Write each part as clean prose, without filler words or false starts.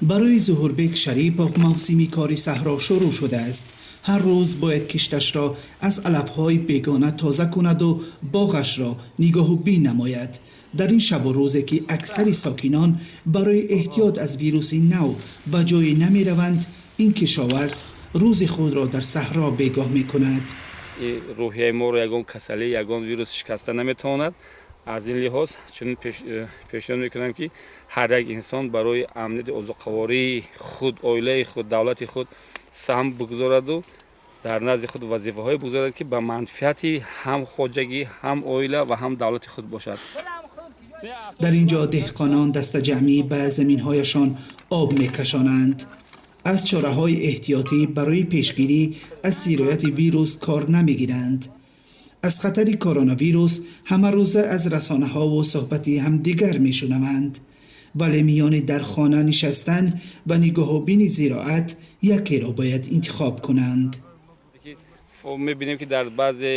Барои Зуҳурбек Шарипов мавсими кори саҳро шурӯъ шудааст. Ҳар рӯз бояд кишташро аз алафҳои бегона тоза кунаду боғашро нигоҳубин намояд. Дар ин шабу рӯзе, ки аксари сокинон барои эҳтиёт аз вируси нав ба ҷое намераванд, ин кишоварз рӯзи худро дар саҳро бегоҳ мекунад. Рӯҳияи моро ягон касалӣ, ягон вирус шикаста наметавонад. Аз ин лиҳоз чунин пешниҳод мекунам, ки ҳар як инсон барои амнияти озуқавории худ, оилаи худ, давлати худ саҳм бигузораду дар назди худ вазифаҳое бигузорад, ки ба манфиати ҳам хоҷагӣ, ҳам оила ва ҳам давлати худ бошад. Дар ин ҷо деҳқонон дастаҷамъӣ ба заминҳояшон об мекашонанд. Аз чораҳои эҳтиётӣ барои пешгирӣ аз сирояти вирус кор намегиранд. Аз хатари коронавирус ҳамарӯза аз расонаҳову суҳбати ҳамдигар мешунаванд, вале миёни дар хона нишастан ва нигоҳубини зироат якеро бояд интихоб кунанд. Мебинем, ки дар баъзе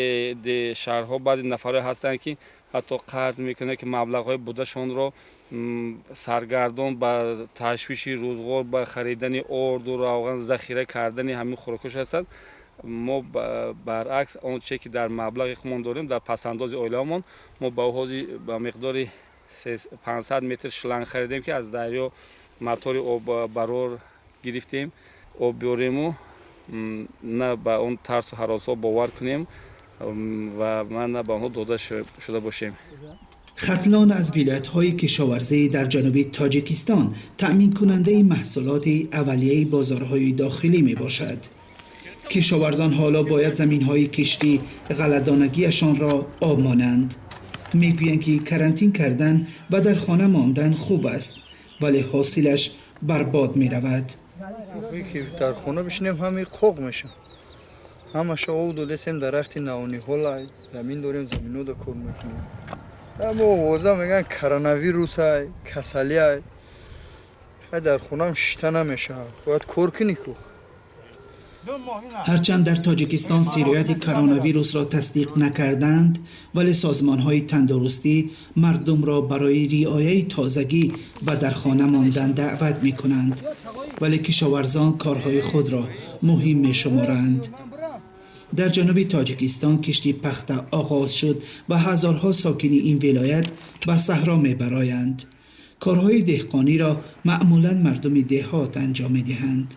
шаҳрҳо баъзе нафарҳое ҳастанд, ки ҳатто қарз мекунанд, ки маблағҳои будашонро саргардон ба ташвиши рӯзғор, ба харидани орду равған, захира кардани ҳамин хӯрокҳош ҳастанд. Мо баръакс, он чизе ки дар маблағи худмон дорем, дар пасандози оилаамон, мо ба ҳози ба миқдори 500 метр шланг харидем, ки аз дарё мотори оббарор гирифтем, об биёрему на ба он тарсу ҳаросҳо бовар кунем ва ман на ба онҳо дода шуда бошем. Хатлон аз вилоятҳои кишоварзӣ дар ҷануби Тоҷикистон таъминкунандаи маҳсулоти аввалияи бозорҳои дохилӣ мебошад. Кишоварзон ҳоло бояд заминҳои киштӣ ғалладонагиашонро об монанд. Мегӯянд, ки карантин кардан ва дар хона мондан хуб аст, вале ҳосилаш барбод меравад. Ки дар хона бишинем, ҳами қоқ мешам. Ҳамаша об додесем, дарахти навниҳола замин дорем, заминода кор мекунем. Амо овоза мегӯянд, коронавирусай, касалиай. Дар хонаам шишта намешавад, бояд кор кунӣ ку. Ҳарчанд дар Тоҷикистон сирояти коронавирусро тасдиқ накарданд, вале созмонҳои тандурустӣ мардумро барои риояи тозагӣ ва дар хона мондан даъват мекунанд, вале кишоварзон корҳои худро муҳим мешуморанд. Дар ҷануби Тоҷикистон кишти пахта оғоз шуд ва ҳазорҳо сокини ин вилоят ба саҳро мебароянд. Корҳои деҳқониро маъмулан мардуми деҳот анҷом медиҳанд.